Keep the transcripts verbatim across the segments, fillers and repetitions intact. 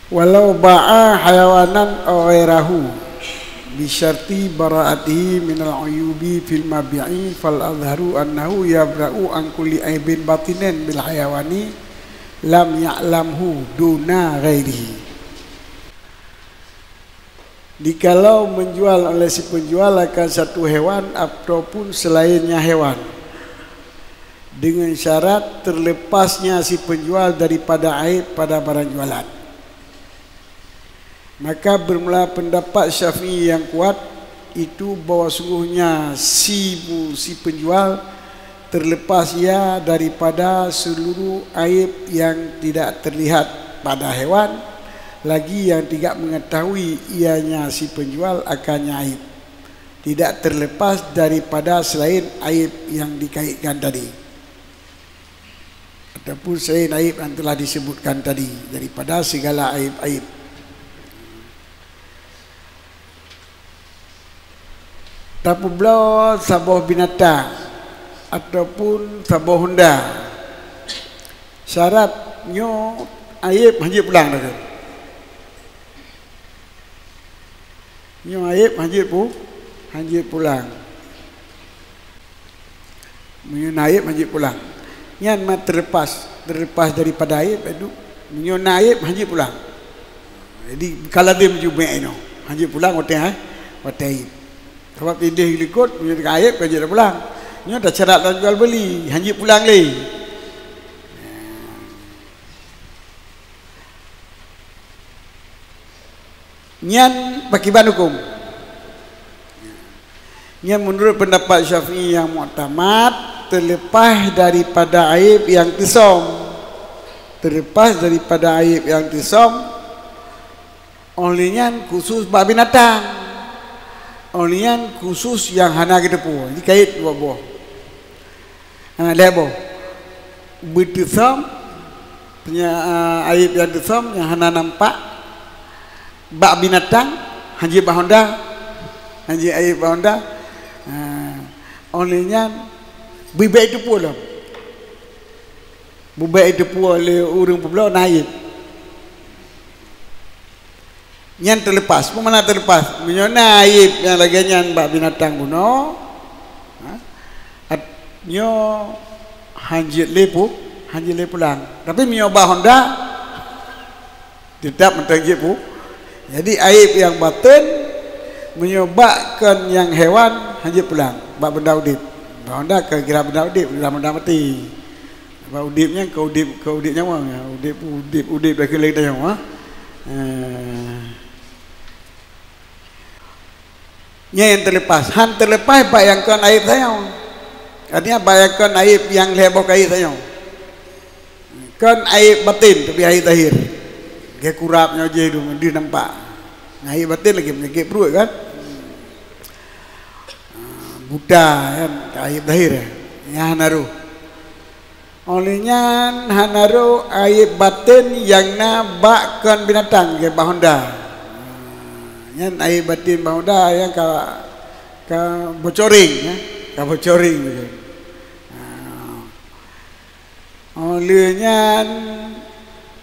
Walau ba'a hayawanan aw ghairahu bi syarti bara'atihi minal uyubi fil mabi'i, fal azharu annahu yabra'u an kulli aibin batinin bil hayawani lam ya'lamhu duna ghairihi. Jikalau menjual oleh si penjual akan satu hewan ataupun selainnya hewan, dengan syarat terlepasnya si penjual daripada aib pada barang jualan, maka bermula pendapat Syafi'i yang kuat itu bahwa sungguhnya si, si penjual terlepas ia daripada seluruh aib yang tidak terlihat pada hewan, lagi yang tidak mengetahui ianya si penjual akannya aib, tidak terlepas daripada selain aib yang dikaitkan tadi, ataupun selain aib yang telah disebutkan tadi, daripada segala aib-aib. Tapeubloe saboh binatang ataupun saboh honda. Syarat nyoe aib hanjeuet pulang dah. Nyoe aib hanjeuet pu-, hanjeuet pulang. Meunyoe na aib hanjeuet pulang. Nyan ma terlepas, terlepas daripada aib, aduh, meunyoe na aib hanjeuet pulang. Jadi ka lazem jubek inoe, hanjeuet pulang watée, eh, watée aib. Sabab ideh likot, meunyoe ka aib ka jeuet pulang. Nyoe tasyarat lam jual beli, hanjeuet pulang lé. Nyan pakiban huköm. Nyan menurut pendapat Syafi'i yang muktamad, terlepas daripada aib yang teusöm. Terlepas daripada aib yang teusöm, oleh nyan khusus bak binatang. Oleh nyan khusus nyang hana geuteupeue. Jadi kait dua boh. Ha, lhée boh. Beuteusöm, penya-, a, aib nyang teusöm nyang hana nampak bak binatang, hanjeuet bak honda, hanjeuet aib bak honda. Ha, oleh nyan, beu bék teupeue lom. Beu bék teupeue lé ureuëng peubloe na aib. Nyan teulepas. Peue makna teulepas? Meunyoe na aib nyang lagée nyan bak binatang bunoe, ha, at-, nyoe hanjeuet lé pu-, hanjeuet lé pulang. Tapi meunyoe bak honda, teutap mantong jeuet pu-. Jadi aib nyang baten, meunyoe bak kon nyang hewan, hanjeuet pulang. Bak benda udeb. Bak honda ka kira benda udeb, dalam benda maté. Bak udeb nyan, keu udeb, keu udeb nyawa, udeb, udeb, udeb dah keu lagée tanyoe, ha. Eh. Nyan nyang teulepas. Han teulepas bak nyang kon aib tanyoe. Artinya bak nyang kon aib nyang lhée boh kait tanyoe. Kon aib baten, tapi aib zahir. Lagée kurab nyoe jih dum, deuh nampak. Nah, aib baten lagée peunyakét pruet kan. Ah, buta kan, aib zahir. Nyan hana roh. Oleh nyan hana roh aib baten nyang na bak kon binatang, lagée bak honda. Nyan aib baten bak honda nyang ka, ka bocoring, ya. Ka bocoring. Oleh nyan,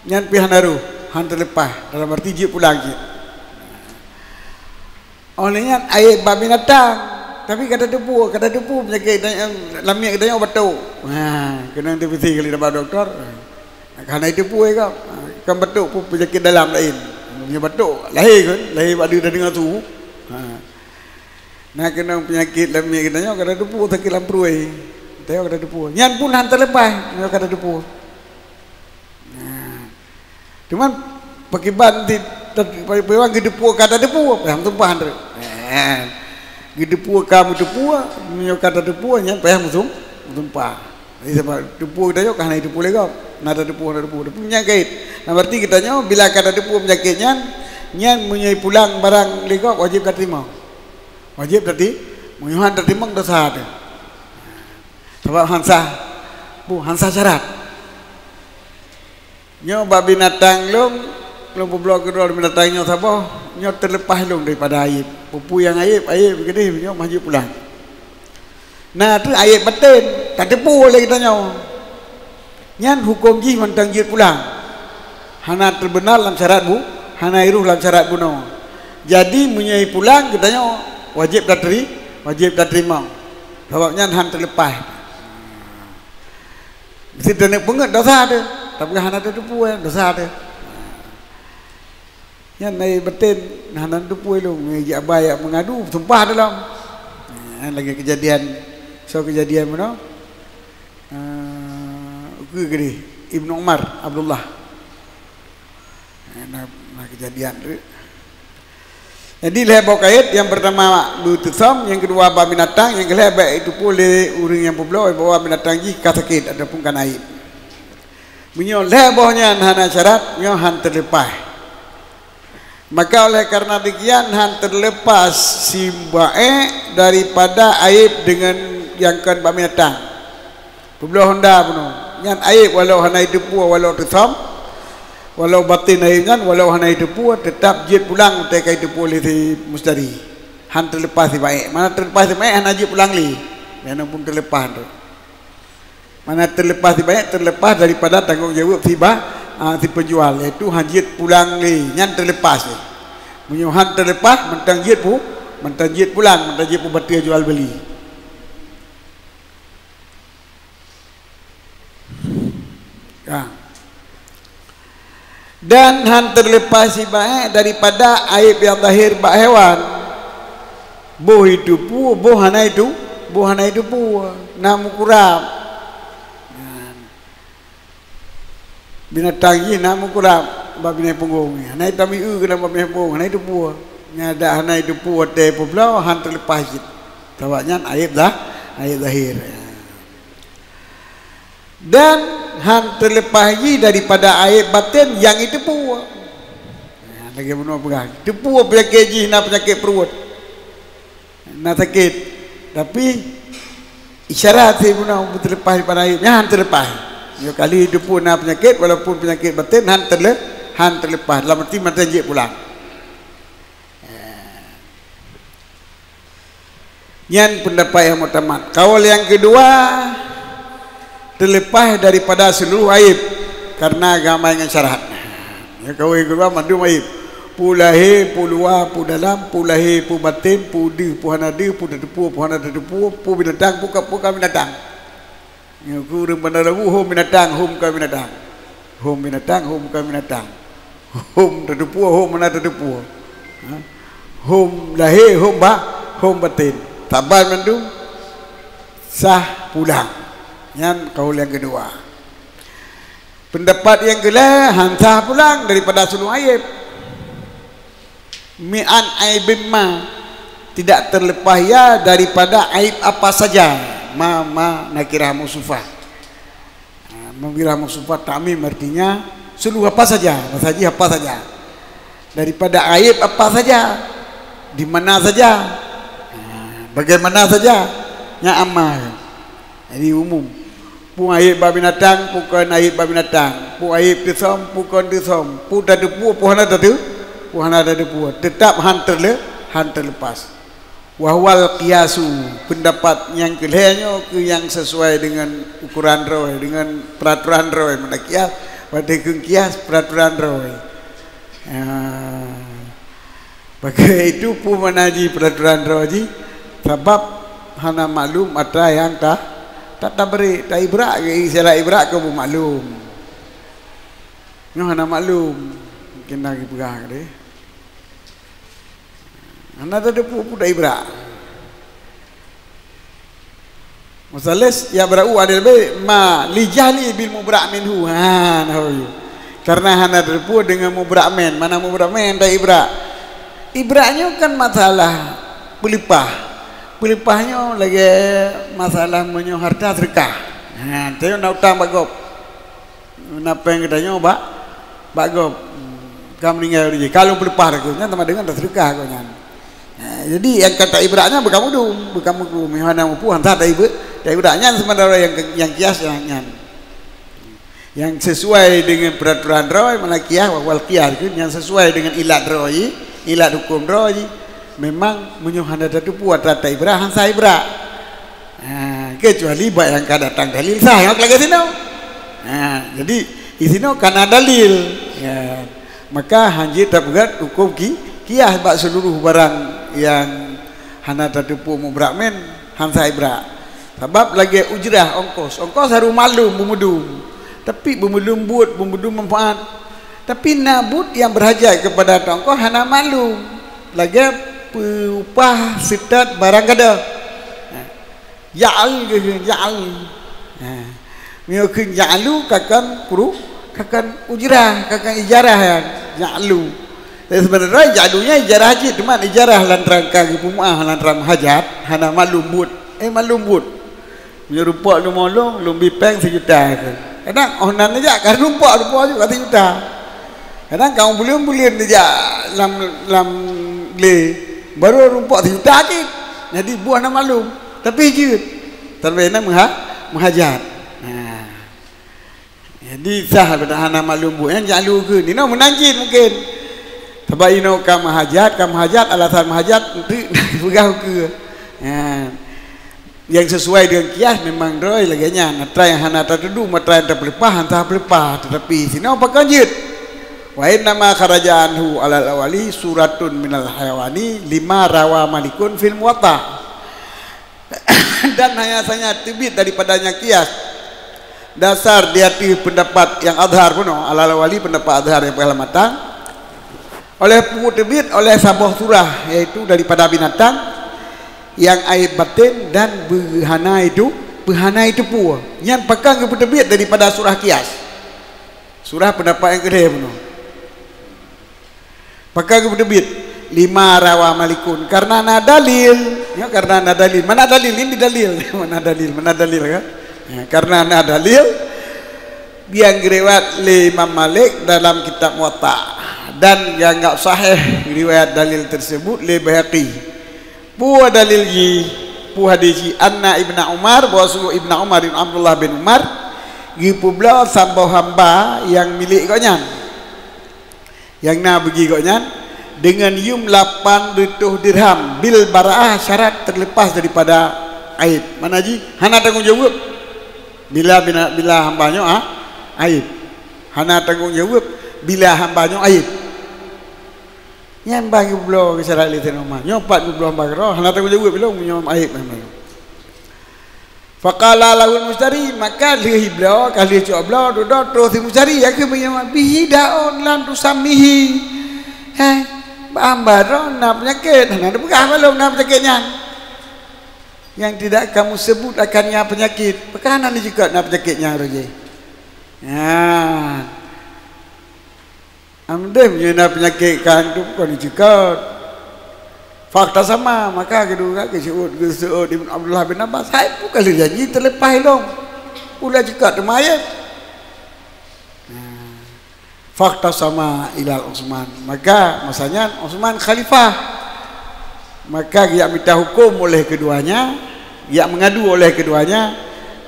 nyan pih hana roh, han teuleupah, dalam arti jeuet pulang cit. Oleh nyan, aib bak binatang. Tapi ka tateupeue, ka tateupeue peunyakét lam miet geutanyoe batuk. Ha, keunong teupisi kali bak dokto. Ka hana jiteupeue ka. Kan batuk pun peunyakét dalam laén. Meunyoe batuk, lahé kan, lahé bak deuh tadeungoe su. Ha. Na keunong peunyakét lam miet geutanyoe ka tateupeue sakét lam pruet. Geutanyoe ka tateupeue. Nyan pun han teuleupah, nyoe ka tateupeue. Nah. Cuman, pakiban di, pakiban geuteupeue ka tateupeue, payah meusumpah teuk. Eh, geuteupeue ka meuteupeue, meunyoe ka tateupeue, nyan payah meusum-, meusumpah. Jadi, sabab teupeue geutanyoe ka hana jiteupeue lé gob. Na tateupeue, hana tateupeue. Tapi nyan kait. Nah, berarti geutanyoe, bila ka tateupeue peunyakét nyan, nyan meunyoe pulang barang lé gob, wajéb tateurimong. Wajéb tati-, meunyoe han tateurimong, desya teuh. Sabab han sah, bu, han sah syarat. Nyoe bak binatang lôn, lôn peubloe keudroe binatang nyoe saboh, nyoe teuleupah lôn daripada aib. Peue-peue nyang aib, aib keudeh nyoe mah jeuet pulang. Na teuh aib baten, tateupeue lé geutanyoe. Nyan huköm jih mantong jeuet pulang. Hana teubeuna lam syarat bu-, Hana irôh lam syarat bunoe. Jadi, meunyoe pulang, geutanyoe wajéb tatri-, wajéb tateurimong. Sabab nyan han teuleupah. Meusti taneuk peungeut dosa teuh, tapi hana tateupeue dosa teuh. Nyan ai baten hana tateupeue lom, ngon ijak bai yak meungadu, sumpah teuh lom. Nyan lagée keujadian, soe keujadian bunoe? Eh, ukeue keudeh, Ibnu Umar, Abdullah. Eh, na, na keujadian tu. Jadi, lhée boh kayèe, nyang peurtama beuteusom, nyang keudua bak binatang, nyang keulhée bak iteupeue lé ureuëng nyang peubloe bahwa binatang jih ka sakét ataupun ka na aéb. Meunyoe lhée boh nyan hana syarat, nyoe han teuleupah. Maka oleh karena demikian, han teuleupah si baék daripada aéb deungon nyang kon bak binatang. Peubloe honda bunoe. Nyan aéb walau hana iteupeue, walau teusom, walau baten aéb nyan, walau hana iteupeue, teutap jeuet pulang watée ka iteupeue lé si mustari. Han teuleupah si baék. Mana teuleupah si baék hana jeuet pulang lé. Nyan pun teuleupah tu. Mana teuleupah si baék, teuleupah daripada tanggong jaweueb si ba-, ah, si peunjual, yaitu han jeuet pulang lé. Nyan teuleupah lé. Meunyoe han teuleupah, mantong jeuet pu-, mantong jeuet pulang, mantong jeuet peubateue jual beuli. Ya. Dan han teuleupah si baék daripada aéb nyang zahir bak hewan. Boh iteupeue, boh hana itu-, boh hana iteupeue, na meukurab. Nah. Binatang jih na meukurab bak binéh punggong, hana itamieu keunan bak binéh punggong, hana iteupeue. Nyan dak hana iteupeue watée peubloe, han teuleupah cit. Sabab nyan aéb dah, aéb zahir. Dan han teuleupah jih daripada aéb baten nyang iteupeue. Nah, lagée bunoe peugah, teupeue peunyakét jih na peunyakét pruet, na sakét. Tapi isyarat si bunoe beuteuleupah daripada aéb, nyan han teuleupah. Nyoe kali teupeue na peunyakét, walaupun peunyakét baten han teule-, han teuleupah. Dalam arti mantong jeuet pulang. Nyan peundapat nyang muktamad. Kaul nyang keudua, teuleupah daripada seuluruh aéb, karena agama ngon syarat. Ya, kaul nyang keudua mandum aéb. Peue lahé, peue luwa, peue dalam, peue lahé, peue baten, peue deuh, peue hana deuh, peue tateupeue, peue hana tateupeue, peue binatang, peue ka, peue ka binatang. Nyoe keu ureuëng Banda Labu, hom binatang, hom ka binatang. Hom binatang, hom ka binatang. Hom tateupeue, hom hana tateupeue. Ha? Hom lahé, hom ba-, hom baten. Saban mandum sah pulang. Nyan kaul nyang keudua. Peundapat nyang keulhée, han sah pulang daripada seuluruh aéb. Mi'an aibin ma, tidak terlepas ia daripada aib apa saja. Ma, ma nakirah mausufah. Ha, nakirah mausufah ta'mim artinya seluruh apa saja, apa saja, apa saja. Daripada aib apa saja, di mana saja, ha, bagaimana saja, nyan am ma. Jadi umum. Peue aib bak binatang, peue kon aib bak binatang. Peue aib teusom, peue kon teusom. Peue tateupeue, peue hana tateu-, peue hana tateupeue. Teutap han teule-, han teulepas. Wa huwal qiyasu, peundapat nyang keulhée nyoe keu nyang sisuai deungon ukoran droe, deungon peuratoran droe. Meunan qiyas, watée keu qiyas peuratoran droe. Ya. Bagaih itu peue makna jih peuratoran droe jih? Sabab hana maklum atra nyang ta-, ta-, tabri, taibra, istilah ibra keu beumaklum. Nyoe hana maklum, mungkin na geupeugah deh. Hana tateupeue peue taibra. Musallas yabra'u anil bai' ma li jahli bil mubra' minhu. Ha, nah, karena hana tateupeue deungon mubra' min. Mana mubra' min dan ibra'? Ibra' nyoe kan masalah peuleupah. Peuleupah nyoe lagée masalah meunyoe hareuta seudeukah. Ha, tanyoe na utang bak gob. Na péng geutanyoe bak, bak gob. Ka meuninggai ureuëng jih. Ka lôn peuleupah lagée nyan sama deungon taseudeukah lagée nyan. Nah, jadi nyang ka taibra' nyan beukameudum, beukameudum. Nyang hana mupu han sah taibra', taibra' nyan sementara nyang, nyang qiyas nyan. Nyang sesuai deungon peuratoran droe, mana qiyas, wal qiyas keu nyang sesuai deungon ilat droe, ilat huköm droe. Memang meunyoe hana tateupeue atra taibra', han sah ibra'. Ha, kecuali bak nyang ka datang dalil sah, nyang lagée sinoe. Ha, jadi, di sinoe ka na dalil. Ya. Maka hanjeuet tapeugét hukôm ki-, kias bak seuluruh barang nyang hana tateupeue meubrak mén, han sah ibrak. Sabab lagée ujrah, ongkos. Ongkos harôh maklum, beumeudum. Tapi beumeudum buet, beumeudum manfaat. Tapi na buet nyang beurhajat keupada ongkos hana maklum. Lagée peupah seutôt barang gadôh. Ja'al kheun, ja'al. Ha. Meunyoe kheun ja'alu, ka kon kru-, ka kon ujrah, ka kon ijarah nyan, ja'alu. Tapi seubeunajih ja'alu nyan ijarah cit, teuma ijarah lantaran ka geupeumeu'ah, lantaran hajat, hana maklum buet. Eh, maklum buet. Meunyoe rumpok lôn molong, lôn bi péng sijuta kheun. Kadang 'oh nan neujak ka rumpok, rumpok juga sijuta. Kadang ka buleuen-buleuen neujak lam, lam glé, barô rumpok sijuta cit. Jadi buet hana maklum. Tapi jeuet. Tapi na meuha-, meuhajat. Nah. Jadi sah, hana maklum buet nyan ja'alu kheun. Inoe meunan cit mungken. Sabab inoe ka meuhajat, ka meuhajat, alasan meuhajat, enteuk peugah ukeue. Nah. Nyang sisuai deungon kias memang droe lagée nyan, atra nyang hana tateudu, atra nyang tapeuleupah, han sah peuleupah, teutapi sinoe pakon jeuet. Wa innama kharaja anhu alal awali suratun minal hayawani lima rawa Malikun fil Muwatta. Dan hanya saja teubiet daripadanya kias. Dasar di ateueh peundapat nyang azhar bunoe, alal awali peundapat azhar nyang paling matang. Oleh peue teubiet oleh saboh surah, yaitu daripada binatang nyang aib baten dan beuhana itu, beuhana itu peue. Nyan pakon geupeuteubiet daripada surah kias. Surah peundapat nyang keudeh bunoe. Pakon geupeuteubiet? Lima rawa Malikun. Karena na dalil. Ya, karena na dalil. Mana dalil? Ini dalil. Mana dalil? Mana dalil kan? Ya, karena na dalil. Nyang geuriwayat lé Imam Malik dalam kitab Muwatta dan dianggap sahih riwayat dalil tersebut lé Baihaqi. Peue dalil jih? Peue hadis jih? Anna Ibna Umar, bahwa sungguh Ibna Umar, Ibn Abdullah bin Umar, geupeubloe saboh hamba nyang milék gobnyan, nyang na bagi gobnyan, deungon yum lapan reutôh dirham, bil bara'ah, syarat terlepas daripada aib. Mana jih? Hana tanggong jaweueb. Bila, bila, bila hamba nyoe, ah, aib. Hana tanggong jaweueb bila hamba nyoe aib. Nyan ban geubloe keu syarat lé Saidina Umar. Nyoe pat geubloe hamba keudroe, hana tanggong jaweueb ilong meunyoe aib hamba nyoe. Faqala lahul mushtari, maka lheueh ibloe, ka lheueh cok bloe, dudoe troh si mushtari, ya keu meunyoe bihi da'un lam tusammihi. Hai, bak hamba droe na peunyakét, hana teupeugah bak lôn na peunyakét nyan. Yang tidak kamu sebut akannya penyakit. Pakon hana neuceukat na peunyakét nyan, roh jih? Nyan. Amdeh meunyoe na peunyakét kan tu kon neuceukat. Fakta sama, maka keudua geuseuôt, geuseuôt Ibnu Abdullah bin Abbas, hai peue ka lheueh janji teuleupah ilong. Ulée ceukat teuma ayat. Nah. Fakta sama ilal Utsman. Maka masa nyan Utsman khalifah. Maka geujak mita huköm oleh keduanya, geujak meungadu oleh keduanya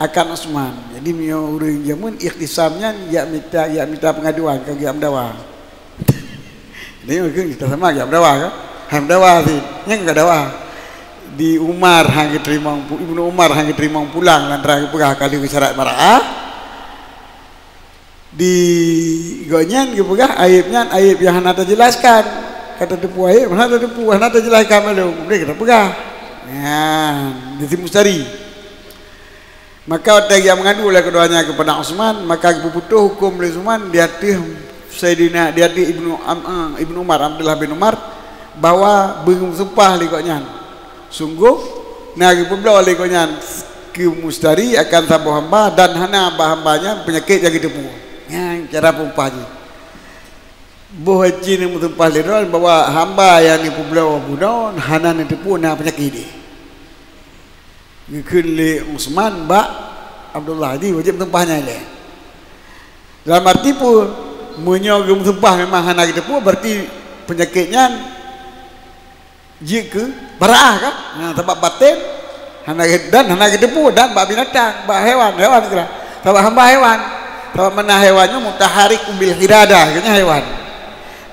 akan Utsman. Jadi meunyoe ureuëng jameun ikhtisam nyan geujak mita, geujak mita peungaduan, kon geujak meudawa. Jadi ureuëng kita sama geujak meudawa kan? Hai meudawa sit, nyan ka dawa. Di Umar han geuteurimong pu-, Ibnu Umar han geuteurimong pulang lantaran geupeugah ka lheueh syarat bara'ah. Di gobnyan geupeugah aib nyan aib nyang hana teujelaskan. Ka tateupeue aib, hana tateupeue, hana teujelaskan bak lôn. Kemudian ka tapeugah. Nyan, di si mushtari. Maka watée geujak meungadu lé keduanya keupada Utsman, maka geupeuputôh huköm lé Utsman di ateueh Saidina, di ateueh Ibnu Am-, eh, Ibnu Umar, Abdullah bin Umar, bahwa beuseumpah lé gobnyan. Sunggoh na geupeubloe lé gobnyan keu mushtari akan saboh hamba dan hana bak hamba nyan peunyakét nyang geuteupeue. Nyan cara peumpah jih. Boh cit neumeuseumpah lé droe bahwa hamba nyang neupeubloe bunoe hana neuteupeue na peunyakét jih. Geukheun lé Utsman bak Abdullah, di wajéb meusumpah nyan ilée. Dalam arti peue? Meunyoe geumeuseumpah memang hana geuteupeue, berarti peunyakét nyan jeuet keu bara'ah kan? Nah, sabab baten hana ge-, dan hana geuteupeue, dan bak binatang, bak hewan, hewan kira. Sabab hamba hewan. Sabab mana hewan nyoe mutaharik bil irada, keunya hewan.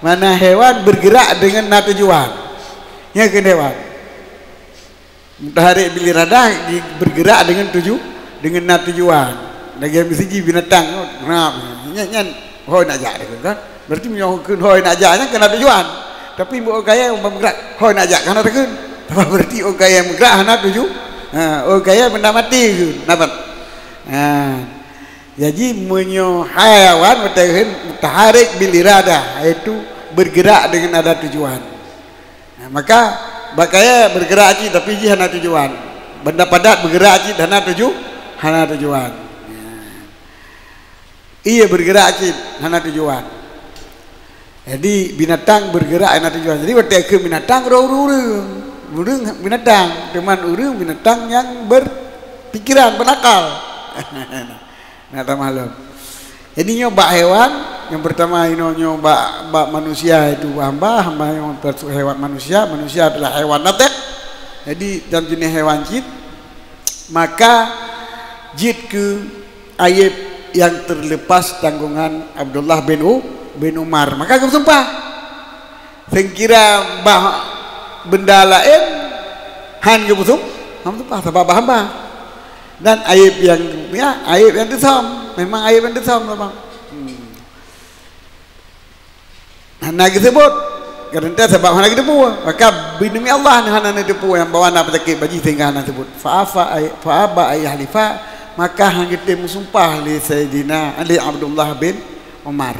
Mana hewan bergerak dengan na tujuan. Nya keuh hewan. Mutaharik bil iradah di-, bergerak dengan tuju-, dengan na tujuan. Lagée misiji binatang, nah, nyan, nyan, ho nak jak dia kan? Berarti meunyoe kheun hôi nak jak nyan ka na tujuan. Tapi meunyoe ureueng kaya meugrak hôi nak jak ka na takheun. Tapi berarti ureueng kaya meugrak hana tuju-, ha, ureueng kaya benda mati kheun. Nampak? Ha. Jadi meunyoe haiwan watèe kheun mutaharik bil iradah, yaitu bergerak dengan ada tujuan. Ha, maka bak kaya bergerak cit tapi jih hana tujuan. Benda padat bergerak cit hana tuju-, hana tujuan. Ha. Ie bergerak cit hana tujuan. Jadi binatang bergerak hana tujuan. Jadi watèe kheun binatang ureueng-ureueng. Ureueng binatang, teuma ureueng binatang nyang berpikiran, berakal. Nah, tamah lom. Jadi nyoe bak hewan, nyang pertama inoe nyoe bak, bak manusia itu hamba, hamba nyang termasuk hewan manusia, manusia adalah hewan natek. Jadi dalam jenis hewan cit, maka jeuet keu aib nyang terlepas tanggungan Abdullah bin U-, bin Umar. Maka geupeusumpah. Seukira bah benda laén han geupeusum-, han geupeuseumpah sabab bah hamba. Dan aib nyang, ya, aib nyang teusöm, memang aib nyang teusöm lah, bang. Hmm. Hana geuseubut, kadang sabab hana geuteupeue. Maka bidemi Allah hana neuteupeue nyang bahwa na peunyakét bak jih sehingga hana seubut. Fa afa ay-, fa aba ay yahlifa, maka han geutem meusumpah lé Saidina, lé Abdullah bin Umar.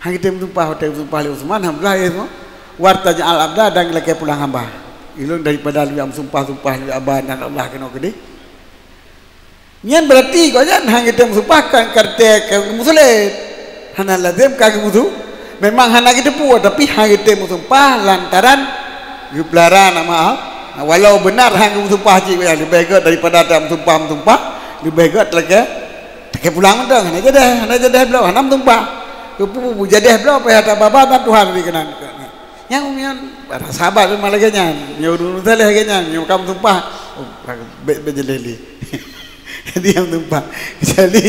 Han geutem meusumpah, watèe meusumpah lé Utsman, alhamdulillah, ya semua. Wartaja'al abda, dan lakèe pulang hamba. Ulôn daripada lôn meusumpah-sumpah lé aba dan Allah keunoe keudeh. Nyan berarti gobnyan han geutem meusumpah kan kartèe ka geumusulet. Hana lazem ka geumusu-, memang hana geuteupeue, tapi han geutem meusumpah lantaran geupeulara nama Allah. Walau beunar han geumeusumpah cit gobnyan, leubeh gèt daripada tak meusumpah-meusumpah, leubeh gèt lakèe, lakèe pulang mantong, hana jadèh, hana jadèh bloe, hana meusumpah. Keupeue jadèh bloe, payah tababa dan Tuhan bri keunan. Nyang, nyang para sahabat memang lagèe nyan. Nyoe ureueng saleh lagèe nyan, nyoe ka meusumpah, oh, bèk, bèk jeuleh lé. Jadi nyang meusumpah. Kecuali,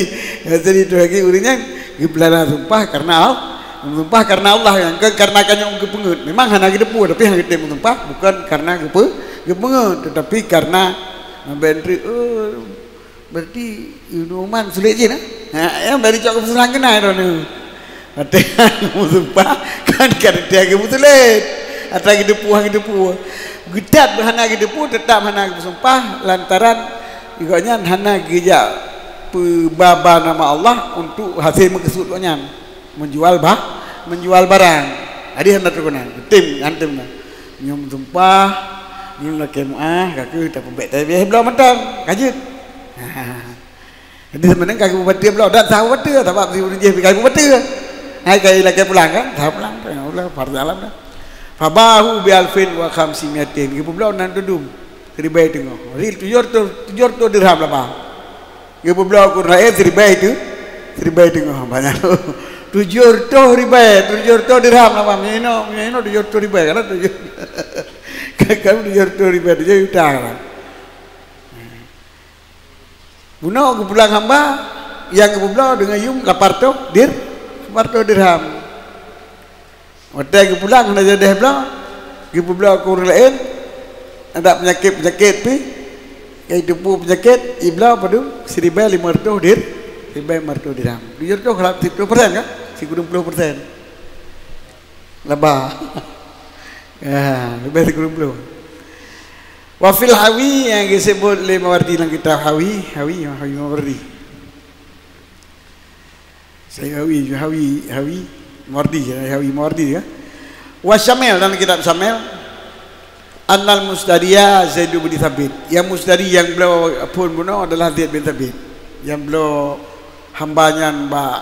kecuali itu lagi ureueng nyan geupeulara sumpah karena Allah. Meusumpah karena Allah, nyang kon karena ka nyoe geupeungeut. Memang hana geuteupeue, tapi hana geutem meusumpah bukan karena geupe-, geupeungeut, tetapi karena, eh, bèk treuk, oh, berarti Ibnu Umar sulet jih, nah? Ha, nyang bari cok keupeusalahan keunan droeneuh. Watèe meusumpah, kan kartèe geumusulet. Ata geuteupeue, han geuteupeue. Geutat hana geuteupeue, teutap hana geupeusumpah, lantaran gobnyan hana geujak peubaba nama Allah untuk hasé meukeusut gobnyan. Menjual bah, menjual barang. Jadi hana teukeunang. Tem, antem na. Nyoe meusumpah, nyoe lakèe meu'ah, ka keuh tapeubèk tabeh bloe mantong, ka jeuet. Jadi sebenarnya ka geupeubeubateue bloe, dan sah peubeubateue, sabab si ureueng jih ka geupeubeubateue. Hai ka lakèe pulang kan, sah pulang, pulang, pulang, fardhu alam dah. Fabahu bi alfin wa khamsimiatin, geupeubloe nan tudum, siribèe teungoh. Ril tujoh reutôh, tujoh reutôh dirham laba. Geupeubloe keu ureueng laén siribèe teu-, siribèe teungoh banyak. Tujoh reutôh ribèe, tujoh reutôh dirham lah, Bang. Meunyoe inoe, meunyoe inoe tujoh reutôh ribèe, kan tujoh. Kan tujoh reutôh ribèe, tujoh juta lah. Bunoe geupulang hamba, nyang geupeubloe deungon yum lapan reutôh dir-, lapan reutôh dirham. Watèe geupulang hana jadèh bloe, geupeubloe keu ureueng laén, adak peunyakét-peunyakét pih, ka jiteupeue peunyakét, jibloe padum, siribèe limong reutôh dir-, siribèe limong reutôh dirham. Tujoh reutôh, sikureueng ploh persen kan? Sikureueng ploh persen. Laba. Ya, leubeh sikureueng ploh. Wa fil Hawi, nyang geuseubut lé Mawardi lam kitab Hawi, Hawi, Hawi Mawardi. Sayyid Hawi, Hawi, Hawi Mawardi, Hawi Mawardi, ya. Wa Syamil, dalam kitab Syamil, annal mustariya Zaid bin Thabit. Yang mustari nyang bloe phon bunoe adalah Zaid bin Thabit. Nyang bloe hamba nyan bak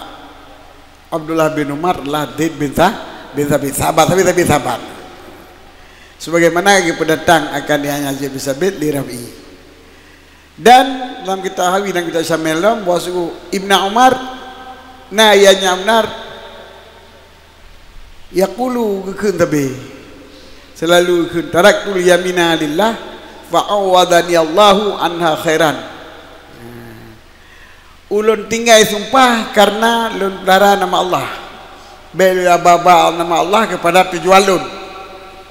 Abdullah bin Umar adalah Zaid bin Tha-, bin Thabit. Sahabat, Thabit, Thabit, sahabat. Sebagaimana geupeudatang akan ianya Zaid bin Thabit li raf'i. Dan dalam kitab Hawi dan kitab Syamil lom, bahwa sungguh Ibnu Umar, na ianya Umar, yaqulu geukheun sabe. Selalu geukheun, "Taraktul yamina lillah, fa awwadani Allahu anha khairan." Ulôn tinggai sumpah karena lôn pelara nama Allah. Bèk lôn aba-aba nama Allah keupada tujuan lôn.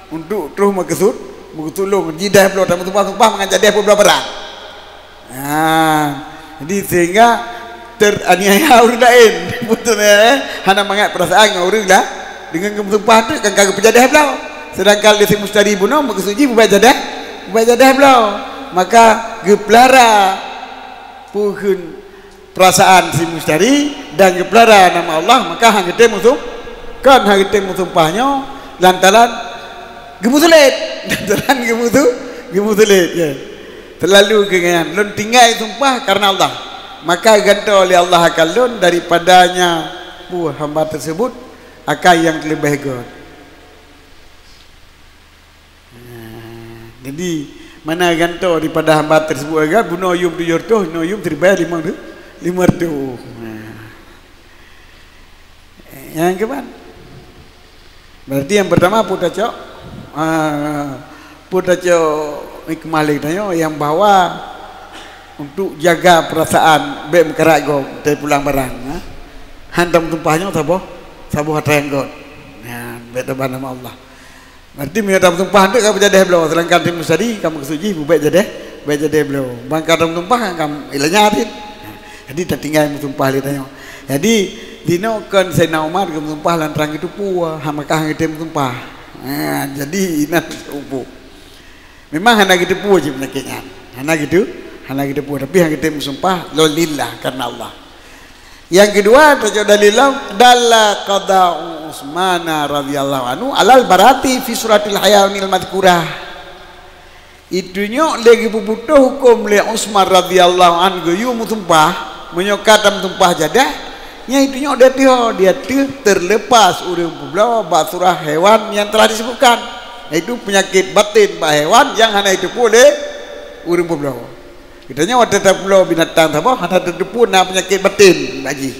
Untuk troh meukeusut, meukeusut lôn. Jideh bloe tameusumpah-sumpah mangat jadeh peubloe barang. Ha, jadi sehingga teraniaya ureueng laén. Beutôi, eh? Hana mangat peurasaan ngon ureuëng lah. Deungon geumeusumpah tu kan ka geupeujadeh bloe. Sedangkan lé si Mustari bunoe meukeusud jih beubaih jadeh, beubaih jadeh bloe. Maka geupeulara peue kheun peurasaan si Mustari dan geupeulara nama Allah, maka han geutem meusum-, kon han geutem meusumpah nyoe lantaran geumeusulet. Lantaran geumeusu-, geumeusulet, ya. Teulalu keu nyan, lôn tinggai sumpah karena Allah. Maka gantoe lé Allah akan lôn daripadanya peue hamba tersebut akan yang leubeh göt. Nah, jadi, mana gantoe daripada hamba tersebut akan bunoe yum tujoh reutôh, inoe yum siribèe limong reutôh, limong reutôh. Nah. Nyang keumana? Berarti yang pertama peue tacok, ah, peue tacok hikmah lé tanyoe nyang bahwa untuk jaga perasaan bèk meukarat gob teupulang barang, ha? Han tameusumpah nyoe saboh, saboh atra nyang göt. Nyan, bèk teuba nama Allah. Berarti meunyoe tameusumpah tu ka beujadeh bloe, sedangkan si Mustari ka meukeusud jih beubaih jadeh, baih jadeh bloe. Ban ka tameusumpah kan ka ilanya cit. Jadi tatinggai meusumpah lé tanyoe. Jadi dinoe kon Saidina Umar geumeusumpah lantaran geuteupeue, ha, maka han geutem meusumpah. Ha, jadi inan seuumpuk. Memang hana geuteupeue cit peunyakét nyan. Hana geuteu-, hana geuteupeue, tapi han geutem meusumpah lillah karena Allah. Nyang keudua, tacok dalil lom, dalla qada'u Utsmana radhiyallahu anhu alal bara'ati fi suratil hayawanil madhkurah. Itunyok lé geupeuputôh huköm lé Utsman radhiyallahu anhu geuyue meusumpah, meunyoe ka tameusumpah jadeh, nyan itunyok di ateueh, di ateueh terlepas ureuëng peubloe bak surah hewan nyang telah disebutkan, yaitu peunyakét batin bak hewan nyang hana jiteupeue lé ureuëng peubloe. Geutanyoe watée tapubloe binatang saboh hana tateupeue na peunyakét batin bak jih.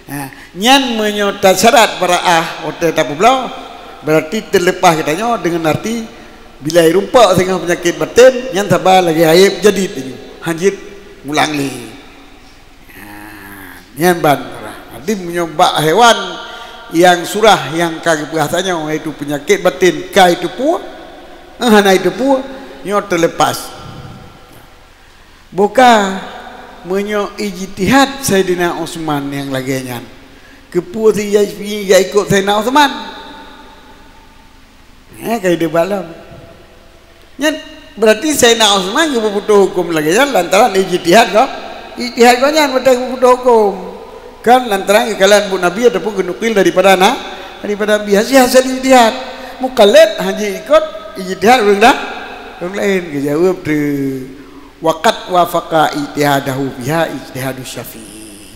Ha, nyan meunyoe tasyarat bara'ah watée tapubloe, berarti teuleupah geutanyoe deungon arti bila irumpok singoh peunyakét batin, nyan saba lagée aéb jadi teunyoe, hanjeuet mulang lé. Ha, nyan ban. Jadi meunyoe bak hewan nyang surah nyang ka geupeugah tanyoe, yaitu peunyakét batin ka jiteupeue, eh, hana jiteupeue, nyoe teulepas. Boh ka meunyoe ijtihad Saidina Utsman nyang lagée nyan, keupeue si Syafi'i jak ikot Saidina Utsman? Eh, ka ideuh balom. Nyan berarti Saidina Utsman geupeubutoh huköm lagée nyan lantaran ijtihad geuh, ijtihad geuh nyan watée geupeubutoh huköm. Kan lantaran geukalon buet Nabi ataupun geunukil daripada na-, daripada Nabi, hasil-hasil ijtihad. Mukallad hana jikot ijtihad ureuëng dah, ureuëng laén. Geujaweueb teuk, "Wa qad wafaqa ijtihadahu fiha ijtihadu Syafi'i."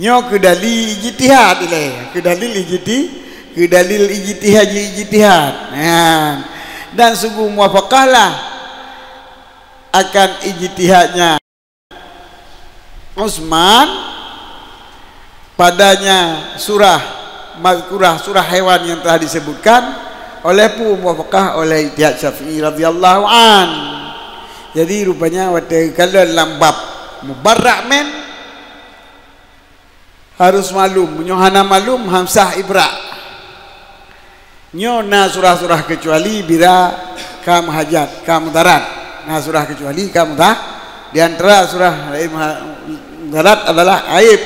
Nyoe keu dalil ijtihad ilée, keu dalil ijti-, keu dalil ijtihad, ijtihad. Nah, dan sungguh muwafaqahlah akan ijtihadnya Utsman padanya surah mazkurah, surah hewan yang telah disebutkan oleh pu muwafaqah oleh ijtihad Syafi'i radhiyallahu an. Jadi rupanya watée kalon lam bab mubarra' min harus maklum, meunyoe hana maklum han sah ibra'. Nyoe na surah-surah keucuali bila ka meuhajat, ka mudarat. Na surah keucuali ka muda-, di antara surah laén muha-, mudarat adalah aéb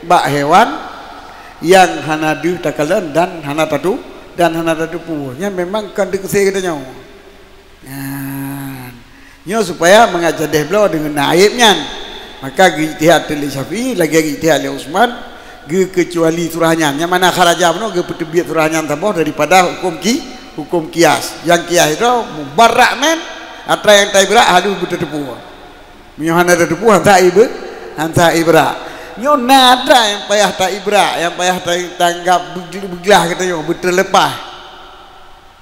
bak hewan nyang hana deuh takalon dan hana tatu-, dan hana tateupeue. Nyan memang kon teukeusé geutanyoe. Nyan. Nyoe supaya mangat jadeh bloe deungon na aéb nyan. Maka geuijtihad teuk lé Syafi'i, lagée geuijtihad lé Utsman, geukeucuali surah nyan. Nyang mana kharaja bunoe geupeuteubiet surah nyan saboh daripada huköm ki-, huköm kias. Nyang kias itu mubarra' min, atra nyang taibra' hana beuteupeue. Meunyoe hana tateupeue, han sah ibe-, han sah ibra'. Nyoe na atra nyang payah taibra', nyang payah ta-, tanggab beugl-, beuglah geutanyoe, beuteuleupah.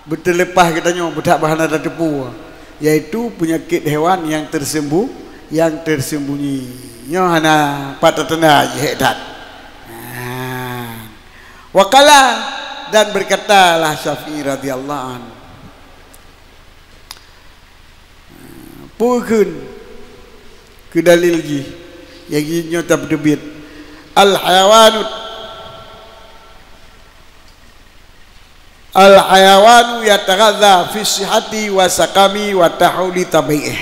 Beuteuleupah geutanyoe beutak bah hana tateupeue, yaitu peunyakét hewan nyang teuseumbu-, nyang teuseumbunyie. Nyoe hana pat tatanda jih hék that. Nah. Wa qala, dan berkatalah Syafi'i radhiyallahu anhu. Peue kheun keu dalil jih? Nyang jih nyoe tapeuteubiet. Al-hayawanu Al-hayawanu yataghadza fi sihhati wa saqami wa tahuli tabi'ih.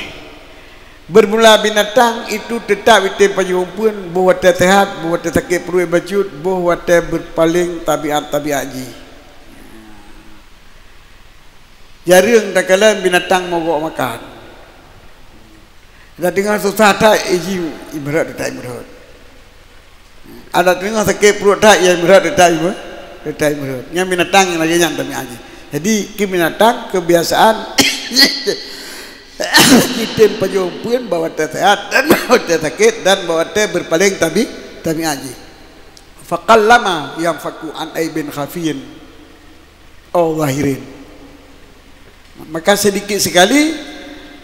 Bermula binatang itu tetap item pajoh umpeuen, boh watèe sehat, boh watèe sakét pruet bacut, boh watèe berpaléng tabiat-tabiat jih. Jareueng takalon binatang mogok makan. Tadeungoe susah that, eh, jih imeurot, that imeurot. Adak teungoh sakét pruet that, ya meurot, that imeurot, that imeurot. Nyan binatang nyang lagèe nyan tabiat jih. Jadi, keu binatang kebiasaan item pajoh umpeuen bak watèe sehat dan bak watèe sakét dan bak watèe berpaléng tabi-, tabiat jih. Faqallama yanfaku an aibin khafiyin au zahirin. Maka sedikit sekali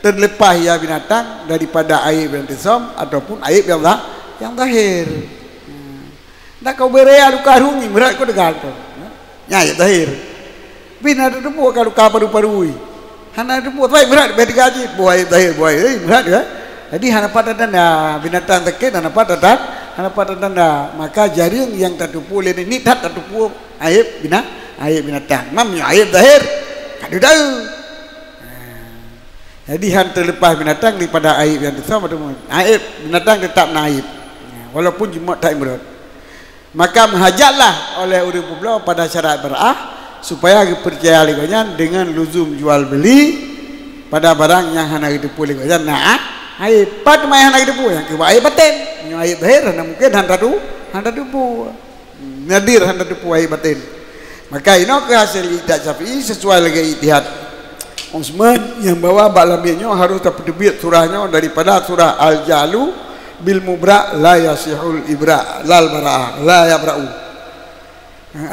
terlepas ia binatang daripada aib yang tisom ataupun aib yang za-, yang zahir. Hmm. Dak kau beu raya luka rhung, meurot kau teugal tu. Nyan aib zahir. Tapi na teupeu ka luka paru-paru. Hana teupeu, tapi meurot beh teugal cit. Boh aib zahir, boh aib, eh, meurot kan? Jadi hana pat tanda binatang sakét, hana pat tanda, hana pat tanda. Maka jareueng nyang tateupeue lé nyan, that tateupeue aib bina-, aib binatang. Meunyoe aib zahir, ka deuh taeu. Ha. Jadi, han teuleupah binatang daripada aib nyang tisom ataupun aib binatang teutap na aib. Ha, walaupun jimat that imeurot. Maka meuhajatlah oleh ureueng peubloe pada syarat bara'ah, supaya geupeucaya lé gobnyan deungon luzum jual beuli pada barang nyang hana geuteupeue lé gobnyan na a-, aib. Pat teuma nyang hana geuteupeue, nyang keuh aib batén. Meunyoe aib zahir, hana mungken han tatu-, han tateupeue. Nadir hana tateupeue aib batén. Maka inoe keuh hasé ijtihad Syafi'i sesuai lagèe ijtihad Utsman nyang bahwa bak lamiet nyoe harôh tapeuteubiet surah nyoe daripada surah Al-Ja'lu bil mubra' la yasihul ibra' lal bara'ah, la yabra'u.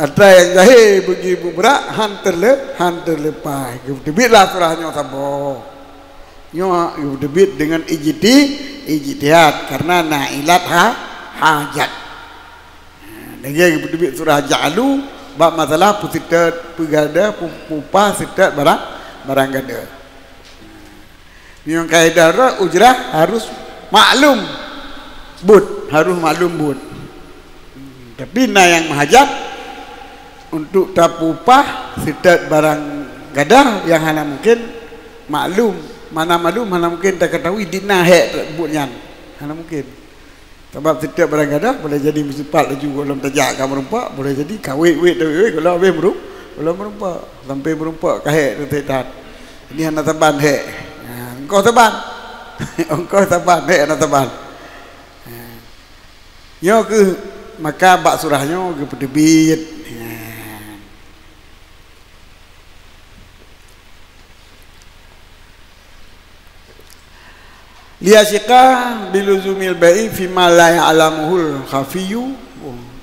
Atra nyang jahé beugi mubra' han teule-, han teuleupah. Geuteubietlah surah nyoe saboh. Nyoe geuteubiet deungon ijti-, ijtihad karena na ilat ha-, hajat. Ha, lagèe geuteubiet surah Ja'lu bak masalah peuseutôt, peugadôh, pu-, peupah seutôt barang, barang gadôh. Meunyoe kaidah droe, ujrah harus maklum buet, harus maklum buet. Tapi na nyang meuhajat untuk tapeupah seutôt barang gadôh nyang hana mungken maklum. Mana maklum hana mungken takatahui di na hék buet nyan. Hana mungken. Sabab setiap barang gadôh boleh jadi meusipat laju gohlom tajak ka meurumpok, boleh jadi kawét-wét tawét-wét gohlom habéh meurum-, gohlom meurumpok. Sampai meurumpok ka hék teutek that. Jadi hana saban hék. Ha, ongkoh saban. Ongkoh saban, hék hana saban. Ha. Nyoe keuh maka bak surah nyoe geupeuteubiet. Ha. Liyasiqa biluzumil bai'i fima la ya'lamuhul khafiyyu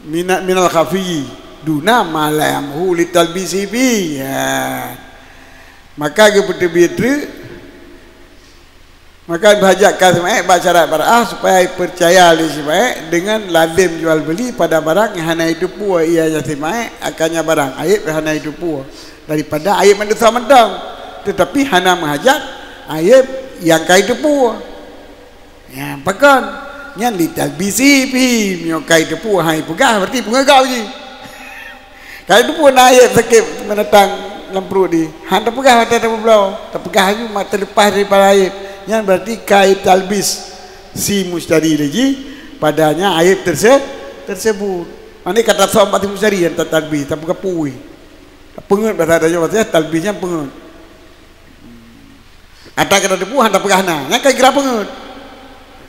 mina-, minal khafiyyi duna ma la ya'lamuhu litalbisi fi. Ya. Maka geupeuteubiet treuk, maka beuhajat ka si maék bak syarat bara'ah supaya peucaya lé si maék deungon lazem jual beuli pada barang nyang hana jiteupeue ia nyan si maék akan nyan barang, aéb nyang hana jiteupeue. Daripada aéb manusia mantong, teutapi hana meuhajat aéb nyang ka jiteupeue. Nyan pakon? Nyan litalbisi fi, meunyoe ka jiteupeue han jipeugah, berarti peungeuh gob jih. Ka jiteupeue na aéb sakét binatang lam pruet jih, han tapeugah watée tapeubloe, tapeugah laju mak teuleupah daripada aéb. Nyan berarti ka jitalbis si mustari lé jih padanya aéb terse-, tersebut. Mani ka tasöm bak si mustari nyan tatalbis, tapeugah pui. Peungeuet bahasa tanyoe, bahasa talbis nyan peungeuet. Atra ka tateupeue han tapeugah na, nyan ka kira peungeuet.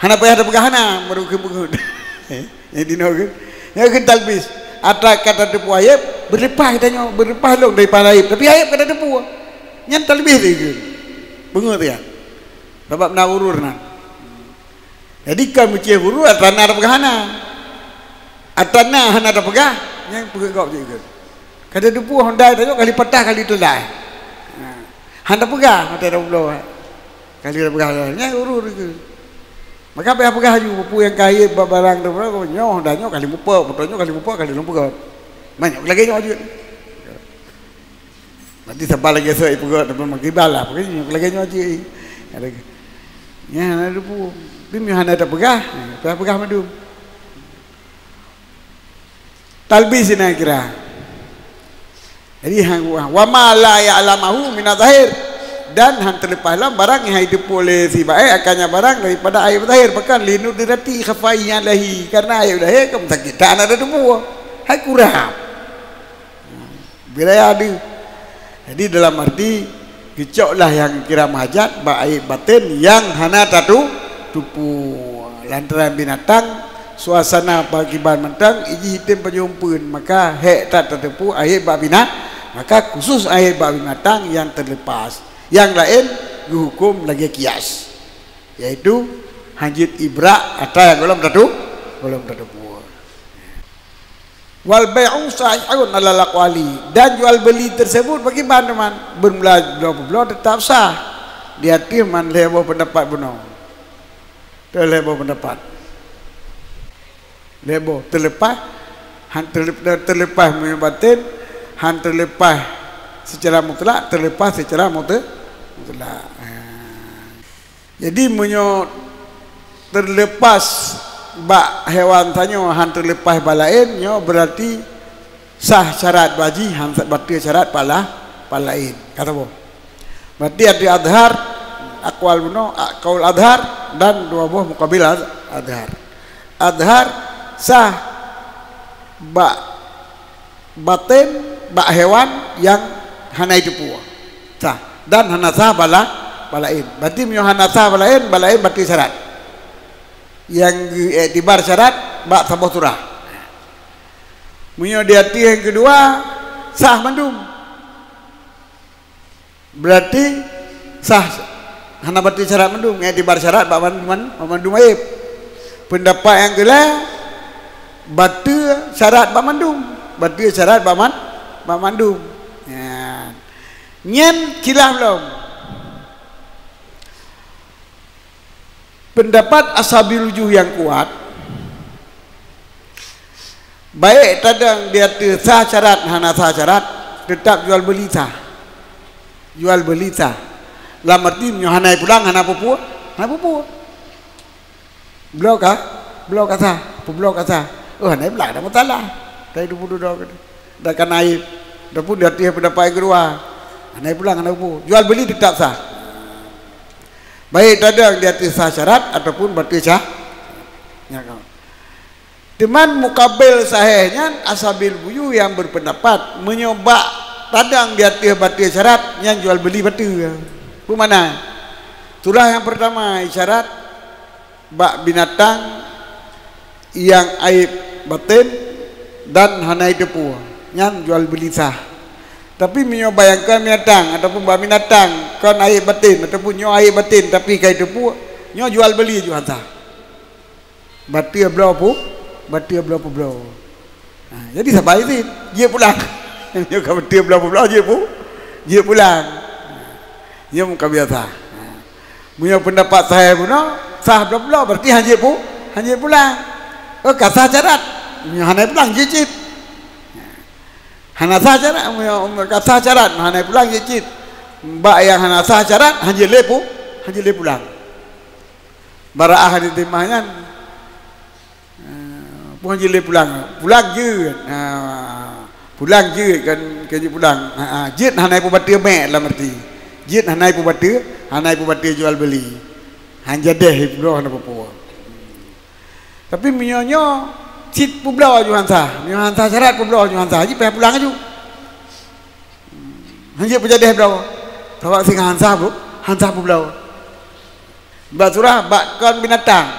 Hana payah tapeugah na, baru kheun peungeuet. Nyang dinoe kheun, nyan kheun talbis. Atra ka tateupeue aéb, beuleupah tanyoe, beuleupah lôn daripada aéb. Tapi aéb ka tateupeue. Nyan talbis lé kheun. Peungeuet nyan. Sabab na urur na. Jadi, kon meucéh urur atra na tapeugah hana. Atra na hana tapeugah, nyan peungeuet gob jih kheun. Ka tateupeue honda tanyoe kali patah kali teulat. Ha. Han tapeugah, han tapeugah. Kali tapeugah, nyan urur kheun. Maka payah peugah laju, peue nyang ka aéb bak barang tu, nyoe honda nyoe kali mupok, moto nyoe kali mupok, kali lôn peugöt. Banyak lagée nyoe jeuet. Berarti saban lagée seuôt jipeugöt, tapi makai bala, pakai nyoe lagée nyoe jih. Ada, nyan hana teupeu. Tapi meunyoe hana tapeugah, tapeugah mandum. Talbis na kira. Jadi, hang, wa ma la ya'lamuhu mina zahir. Dan han teuleupah lom barang nyang hai teupeu lé si baét akan nyan barang daripada aib zahir, bahkan linudrati khafiyyin alaihi, karena aib zahir kan sakét that hana teupeu, hai kurab. Bila ya ada. Jadi dalam arti geucoklah nyang kira meuhajat bak aib baten nyang hana tatu teupeu. Lantaran binatang suasana pakiban mantong iji hitem pajoh umpeuen, maka hék that tateupeue aib bak binat, maka khusus aib bak binatang nyang terlepas. Nyang laén geuhuköm lagée kias, yaitu hanjeuet ibrak atra nyang gohlom tatu, gohlom tateupeue. Wal bai'u sahihun alal aqwali, dan jual beli tersebut pakiban teuma, beurmula bloe peubloe teutap sah. Di ateueh man lhée boh peundapat bunoe. Teu lhée boh peundapat. Lhée boh teuleupah, han teuleupah meunyoe baten, han teuleupah seucara mutlak, teuleupah seucara mute-, mutlak. Ha. Jadi meunyoe teuleupah bak hewan tanyoe han teuleupah bak laén, nyoe beurati sah syarat bak jih, han sa-, bateue syarat bak la-, bak laén. Ka saboh. Berarti ada adhar, aqwal bunoe, a-, qaul adhar dan dua boh muqabil ad-, adhar. Adhar sah bak baten, bak hewan nyang hana jiteupeue. Sah. Dan hana sah bak la-, bak laén. Berarti meunyoe hana sah bak laén, bak laén bateue syarat. Nyang geuiktibar syarat bak saboh surah. Meunyoe di ateueh nyang keudua, sah mandum. Berarti sah, hana bateue syarat mandum, ngon iktibar syarat bak man-, man-, mandum aib. Peundapat nyang keulhée, bateue syarat bak mandum, bateue syarat bak man-, bak mandum. Nyan. Nyan khilaf lom. Peundapat ashabil wujuh nyang kuat, baik tadong di ateueh sah syarat hana sah syarat, teutap jual beuli sah. Jual beuli sah. Lam arti meunyoe hana pulang, hana peue-peue, hana peue-peue. Bloe ka, bloe ka sah, peubloe ka sah. Oh, hana pulang, ada masalah. Tapi dua puluh dua kata. Dah kan aib. Ataupun di ateueh peundapat nyang keudua. Hana pulang, hana peue-peue. Jual beuli teutap sah. Baik tadong di ateueh sah syarat ataupun bateue sah. Nyan kan. Teuma muqabil sahih nyan ashabil wujuh nyang berpendapat meunyoe bak tadong di ateueh bateue syarat nyan jual beuli bateue. Peue makna? Surah nyang peurtama isyarat bak binatang nyang aib baten dan hana jiteupeue, nyan jual beuli sah. Tapi meunyoe bak nyang kon binatang ataupun bak binatang kon aib baten ataupun nyoe aib baten tapi ka jiteupeue, nyoe jual beuli ju han sah. Bateue bloe pu-, bateue bloe peubloe. Ha, jadi sabai cit, jeuet pulang. Nyoe ka bateue bloe peubloe, jeuet pu-, jeuet pulang. Nyoe muka biasa. Ha. Meunyoe peundapat sahih bunoe, sah bloe peubloe, berarti han jeuet pu-, han jeuet pulang. Oh, ka sah syarat. Meunyoe hana pulang, jeuet cit. Hana sah syarat, meunyoe ka sah syarat, hana pulang, jeuet cit. Bak nyang hana sah syarat, han jeuet lé pu-, han jeuet lé pulang. Bara'ah ditimah nyan, eh, peue han jeuet lé pulang. Pulang jeuet. Ha, pulang jeuet kan, kan jeuet pulang. Ha, ha, jeuet hana peue bateue mek lam arti. Jeuet hana peue bateue, hana peue bateue jual beuli. Han jadeh peubloe hana peue-peue. Tapi meunyoe nyoe cit peubloe ju han sah. Meunyoe han sah syarat peubloe ju han sah. Jih payah pulang laju. Han jeuet peujadeh bloe. Sabab singoh han sah bu-, han sah peubloe. Bak surah bak kon binatang,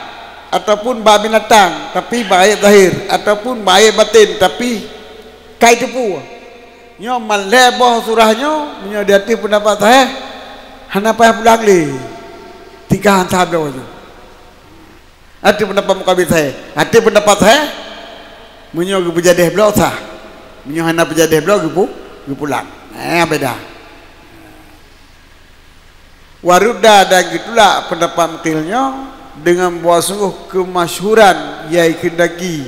ataupun bak binatang tapi bak aib zahir, ataupun bak aib baten tapi ka jiteupeue. Nyoe man lhée boh surah nyoe, meunyoe di ateueh peundapat sahih, hana payah pulang lé. Tika han sah bloe nyoe. Ateueh peundapat muqabil sahih. Ateueh peundapat sahih, meunyoe geupeujadeh bloe sah. Meunyoe hana peujadeh bloe geupu-, geupulang. Eh, beda. Warudda dan geutulak peundapat mukil nyoe deungon bahwa sungguh keumasyhuran nyang keundaki,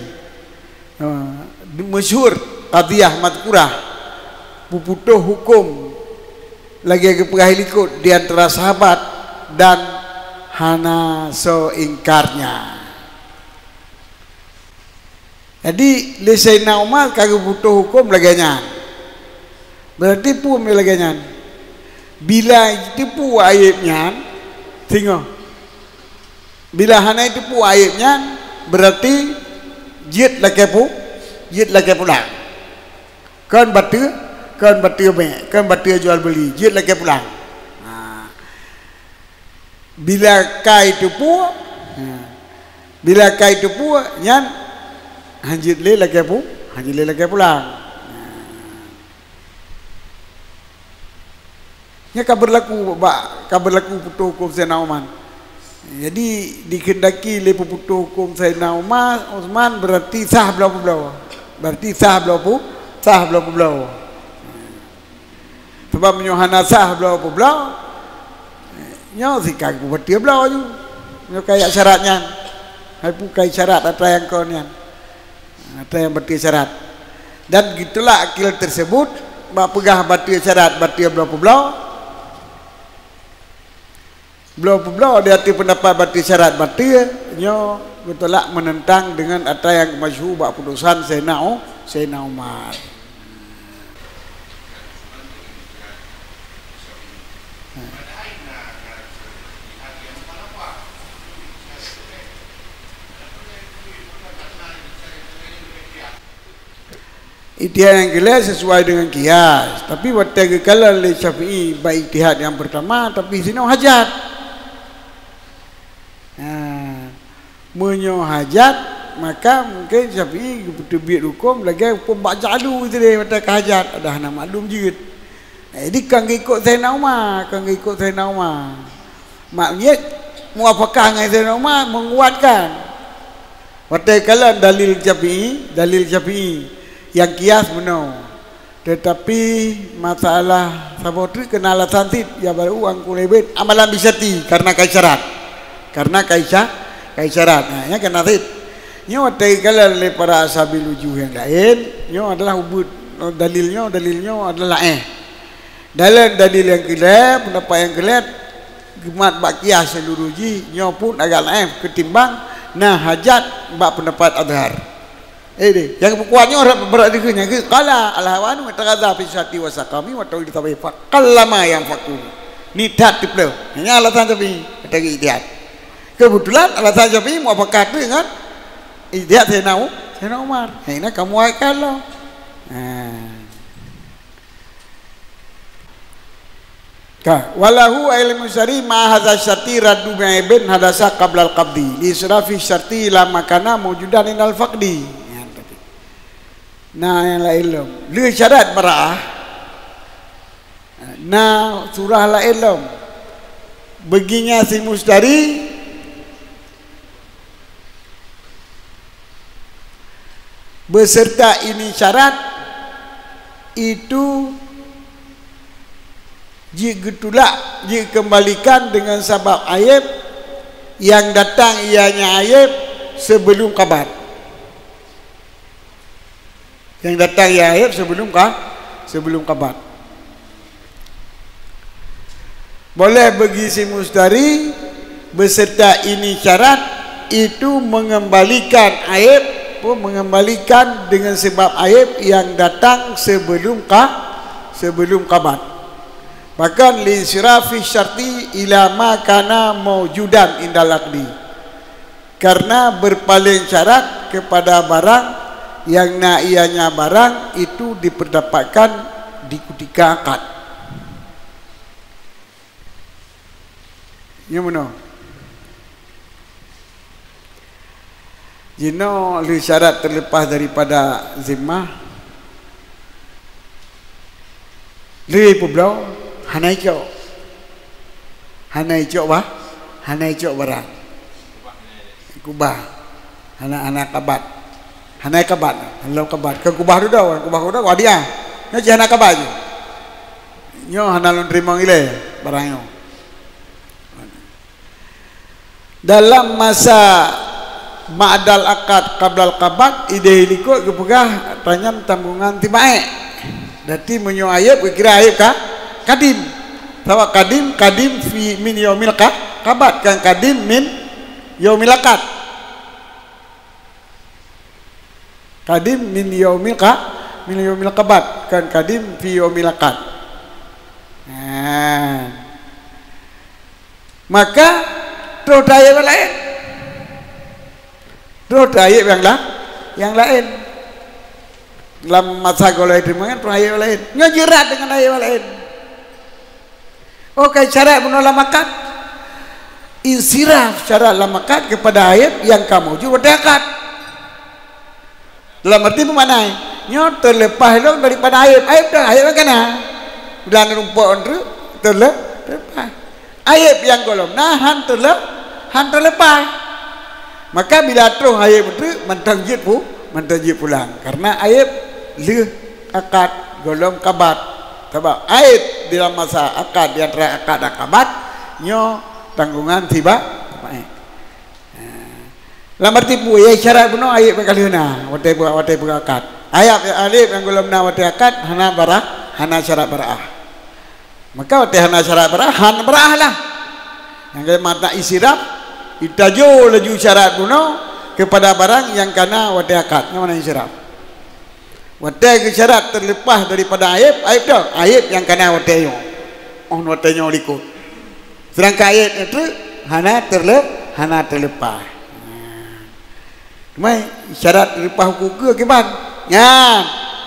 eh, masyhur qadhiyah mazkurah, peuputôh huköm lagée geupeugah likot di antara sahabat dan hana soe ingkarnya. Jadi, lé Saidina Umar ka geuputôh huköm lagée nyan. Berarti peue lagée nyan? Bila jiteupeue aéb nyan, singoh. Bila hana jiteupeue aéb nyan, beurati jeuet lakée pu-, jeuet lakée pulang. Kon bateue, kon bateue mè, kon bateue jual beuli, jeuet lakée pulang. Ha. Bila ka jiteupeue, ha. Bila ka jiteupeue, nyan hanjeuet lé lakée pu-, hanjeuet lé lakée pulang. Ha. Nyan ka beurlaku bak, ka beurlaku peutoe huköm Saidina Uman. Jadi, dikeundaki lé peutoe huköm Saidina Umar, Utsman, beurati sah bloe peubloe. Beurati sah bloe pu-, sah bloe peubloe. Sabab meunyoe hana sah bloe peubloe, nyoe sika geupeubeuteue bloe ju. Nyoe kaya syarat nyan. Hai pu kai syarat atra nyang kon nyan. Atra nyang bateue syarat. Dan gitulak akil tersebut, bak peugah bateue syarat, bateue bloe peubloe. Bloe peubloe di ateueh peundapat bateue syarat bateue, nyoe geutulak meunentang deungon atra nyang masyhur bak putusan Saidina U-, Saidina Umar. Ijtihad nyang keulhèe sesuai deungon kias, tapi watèe geukalon lé Syafi'i bak ijtihad nyang peurtama, tapi sinoe hajat. Nah, meunyoe hajat, maka mungken Syafi'i geupeuteubiet huköm lagèe huköm bak ja'lu sideh watèe ka hajat, adak hana maklum jeuet. Jadi kon geuikot Saidina Umar, kon geuikot Saidina Umar. Mak jeuet muwafakah ngon Saidina Umar, menguatkan. Watèe kalon dalil Syafi'i, dalil Syafi'i nyang kias meunoe. Teutapi masalah saboh treuk keunan alasan cit, ya baru angku lebet amalan bisyati karena kai syarat. Karena kai sya-, kai syarat. Nah, nyan keunan cit. Nyoe watèe kalon lé para ashabil wujuh nyang laén, nyoe adalah ubeut, dalil nyoe, dalil nyoe adalah laén. Dalam dalil nyang keulhèe, peundapat nyang keulhèe, geumat bak kias seuluruh jih, nyoe pun agak laén keutimbang na hajat bak peundapat azhar. Eh deh, nyang peukuat nyoe rab-, berat dikeu nyang keu qala al-hawanu taghadza fi syati wa saqami wa tawil tabi fa qallama yang faku. Ni that teupleuh. Hanya alasan Syafi'i, kata ijtihad. Kebetulan alasan Syafi'i muafakat deungon ijtihad Sayyidina U-, Sayyidina Umar. Hanya kamu ayat kalau. Ha. Ka, walahu ilmu syari ma hadza syati raddu bi'aibin hadasa qablal qabdi. Li israfi syati la makana maujudan indal faqdi. Nyan tadi. Nah, nyang laén lom. Le syarat bara'ah. Na surah laén lom. Beuginya si mustari beserta ini syarat itu jeuet geutulak, jeuet keumbalikan deungon sabab aéb nyang datang ianya aéb seubelum kabat. Nyang datang ianya aéb seubelum ka, seubelum kabat. Boleh bagi si mustari beserta ini syarat itu mengembalikan aib, apa, mengembalikan dengan sebab aib yang datang sebelum ka, sebelum kabat. Bahkan linsirafi syarti ila ma kana maujudan indal aqdi. Karena berpaling syarat kepada barang yang na ianya barang itu diperdapatkan di kutika akad. Nyo meunoe. Jinoe lheueh syarat terlepas daripada zimmah, lheueh peubloe hana icok. Hana icok bah, hana icok barang. Kubah. Hana, hana kabat. Hana kabat. Hana kabat. Keu kubah dudoe, kubah dudoe, wadiah. Nyoe cit hana kabat jih. Nyoe hana lôn teurimong ilée barang nyoe. Dalam masa ma'dal akad qablal kabat, ideh likot geupeugah tanyam tanggongan tibaék. Berarti meunyoe aib geukira aib ka, kadim. Sabab kadim, kadim fi min yaumil ka, kabat, kan kadim min yaumil akad. Kadim min yaumil ka, min yaumil kabat, kan kadim fi yaumil akad. Nah, Ha. Maka troh teu ayeb nyang laén. Troh teu ayeb nyang la-, nyang laén. Lam masa gohlom teuma nyan troh ayeb nyang laén. Nyoe jeurat deungon ayeb nyang laén. Oh, ka isyarat bunoe lam akad. Insiraf syarat lam akad kepada ayeb nyang ka mujud watée akad. Dalam arti peumakna, nyoe teuleupah lôn daripada ayeb. Ayeb dah, ayeb kan na. Blang rumpok on treuk, teule-, teuleupah. Ayeb nyang gohlom na han teule-, han teuleupah. Maka bila troh ayeb treuk, mantong jeuet pu-, mantong jeuet pulang. Karena ayeb lheueh akad gohlom kabat. Sabab ayeb di dalam masa akad, di antara akad dan kabat, nyoe tanggungan sibak. Lam arti peue? Ya, syarat bunoe ayeb nyang ka lheueh na watée, watée peuakad. Ayeb, ayeb nyang gohlom na watée akad hana bara-, hana syarat baraah. Maka watée hana syarat baraah, han baraah lah. Nyang ka makna insiraf, itajo laju syarat bunoe kepada barang nyang ka na watée akad. Nyang makna insiraf? Watée geusyarat teuleupah daripada ayeb, ayeb dah, ayeb nyang ka na watée nyoe. Oh, watée nyoe likot. Seudangkan ayeb nyan treuk hana teule-, hana teuleupah. Teuma syarat teuleupah ukeue kiban. Nyan,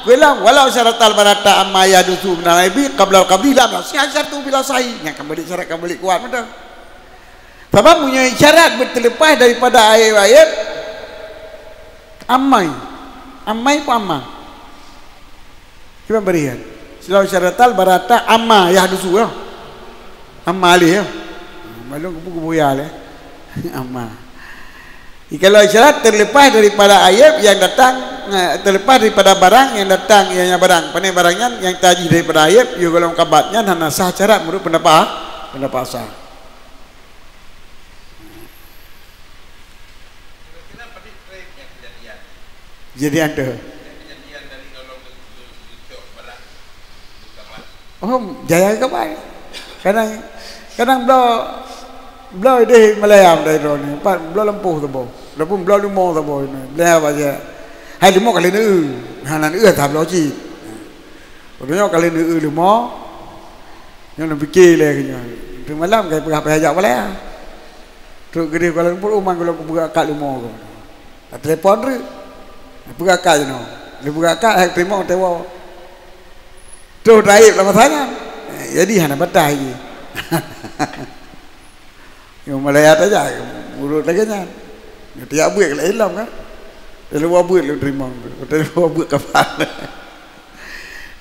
keulang walau syaratal barata amma yahdusu minal aibi qablal qabdi lam yasihha syartu bila sahih. Nyan ka balik syarat, ka balik kuat mantong. Sabab meunyoe syarat beuteuleupah daripada ayeb-ayeb, amai. Amai pun ama. Kiban barihan. Silau syaratal barata amma yahdusu, ya. Amma alih, ya. Malum kubu-kubu ya leh. Amma. Jikalau syarat teuleupah daripada ayeb nyang datang, eh, teuleupah daripada barang nyang datang, nyang, nyang barang. Pane barang nyan nyang tajih daripada ayeb, yôh gohlom kabat nyan hana sah syarat meunurot peundapat, peundapat sah. Jadi ada. Oh, jaya kapai. Kadang, kadang bloe, bloe deh malam dari droeneuh. Pat bloe lampôh saboh. Ataupun bloe leumo saboh ini. Bloe apa saja. Hai leumo kali ni. Ha, nan eu dah bloe cit. Udah nyoe kali ni eu leumo. Nyoe nak fikir lé nyoe. Teuma malam kai peugah payah jak balai. Trok keudeh Kuala Lumpur, oh, man gohlom kupeugah akad leumo. Ka telepon treuk. Peugah akad jinoe. Lheueh peugah akad, hai teurimong tewa. Troh teu ayeb lam masa nyan. Eh, jadi hana batai jih. Nyang meulayan saja, urut lagée nyan. Nyang tiyak buet lagée ilom kan. Teuloe buet lôn teurimong tu. Teuloe buet kaban.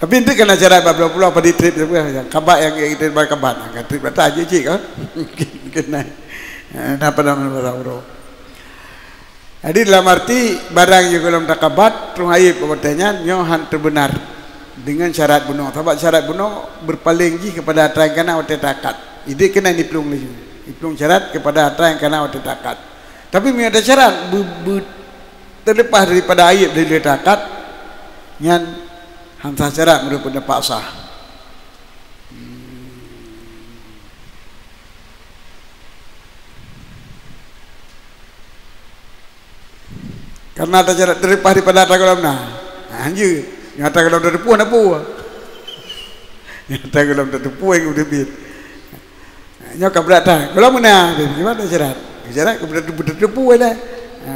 Tapi ente keuneuk cara babloe pulo pada treb sapeue nyang kabat nyang kita bar kabat. Nyang ka treb data jih cik kan. Kena. Eh, na pada mana uroe. Jadi dalam arti barang nyang gohlom takabat, troh ayeb watée nyan nyoe han teubeunar deungon syarat bunoe. Sabab syarat bunoe beupaleng jih kepada atra nyang kana watée teuakad. Jadi keunan iplueng laju. Iplueng syarat kepada atra nyang kana watée teuakad. Tapi meunyoe ada syarat be-, be-, teuleupah daripada ayeb dari teuakad, nyan han sah syarat meunurot peundapat sah. Karena teuleupah daripada atra gohlom na. Ha, hanjeuet. Nyang atra gohlom tateupeue na peue. Nyang atra gohlom tateupeue nyang udeb biet. Nyoe ka brat that. Gohlom meuna, gimana syarat? Syarat ka brat tateupeue lah. Ha,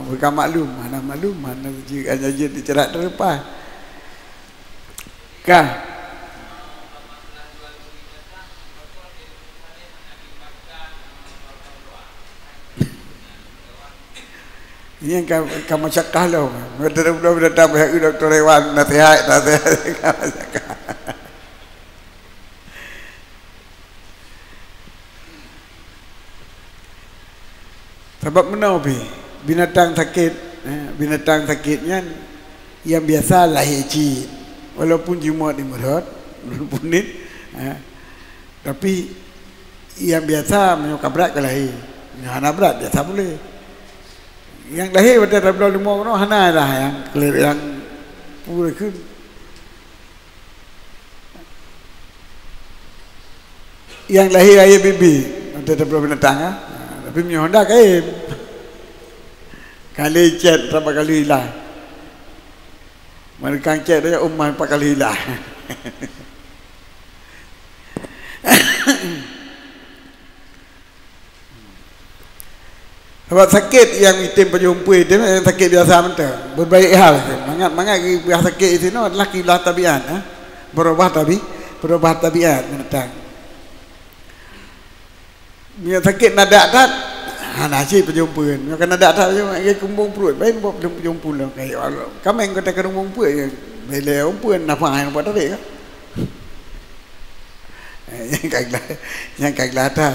bukan maklum, mana maklum, mana jeuet hana jeuet dicerat teuleupah. Ka. Ini ka, ka masyakah lom. Beutôi-beutôi datang pihak doktor hewan, nasihat, nasihat. Ka masyakah. Sabab meunoe pih, binatang sakét, eh, binatang sakét nyan nyang biasa lahé cit. Walaupun jimuat di meurot, walaupun nit, eh, tapi nyang biasa meunyoe ka brat ka lahé. Nyang hana brat biasa puléh. Nyang lahé watée tabloe leumo keunoe hana dah nyang keulir nyang puléh kheun. Nyang lahé ayeb bibi, watée tabloe binatang, ah. Tapi meunyoe honda kaém. Kali cét, sabab kali ilah. Meureuka cét, umah empat kali ilah. Sabab sakét nyang item pajoh umpue, item nyang sakét biasa mantong. Beubaiek hal, mangat-mangat geubah sakét disinoe adalah kiblah tabiat, eh. Berubah tabi-, berubah tabiat binatang. Meunyoe sakét nadak that, hana cit pajoh umpue. Meunyoe ka nadak that, pajoh umpue, kumbong pruet, baik buat pajoh umpue lom. Kayak Allah. Kameng kata ka kumbong pruet, ya. Bela umpue, nafah yang buat tarik, kan? Nyang ka gla-, nyang ka glata.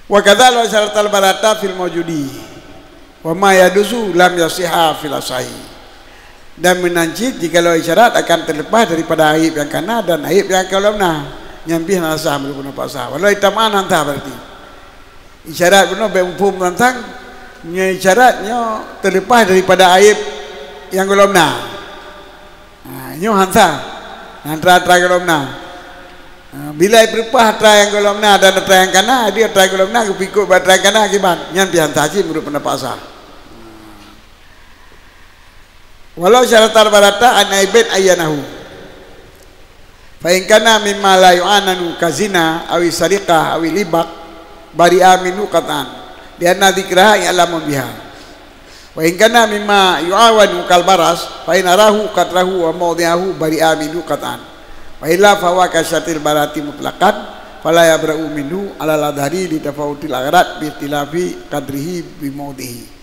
Wa kadza law isyaratal barata fil maujudi, wa ma yadusu lam yasiha fil asahi. Dan meunan cit jikalau isyarat akan teuleupah daripada aib nyang ka na dan aib nyang ka lom na, nyan pih hana sah meunurot pendapat sah. Walau itam an hana sah berarti. Isyarat bunoe bèk muphom teuntang, nyoe isyarat nyoe teuleupah daripada aib nyang gohlom na. Ha, nyoe hana sah. Atra-atra gohlom na. Ha, bila ipeureumpah atra nyang gohlom na dan atra nyang ka na, jadi atra nyang gohlom na geupeuikot bak atra nyang ka na akibat. Nyan pih hana sah cit meunurot pendapat sah. Walau syaratal barata an aibin ayyanahu. Fa in kana mimma la yu'ananu ka zina, awi sariqah, awi libak, bari'a minhu qat'an. Lianna dzikraha ya'lamu biha. Wa in kana mimma yu'awanu kal baras, fa in arahu qatrahu wa mawdi'ahu bari'a minhu qat'an. Wa illa fa huwa ka syatil barati mutlaqan, fala yabra'u minhu alal adhari li tafawutil aghrad bi ikhtilafi qadrihi bi mawdi'ihi.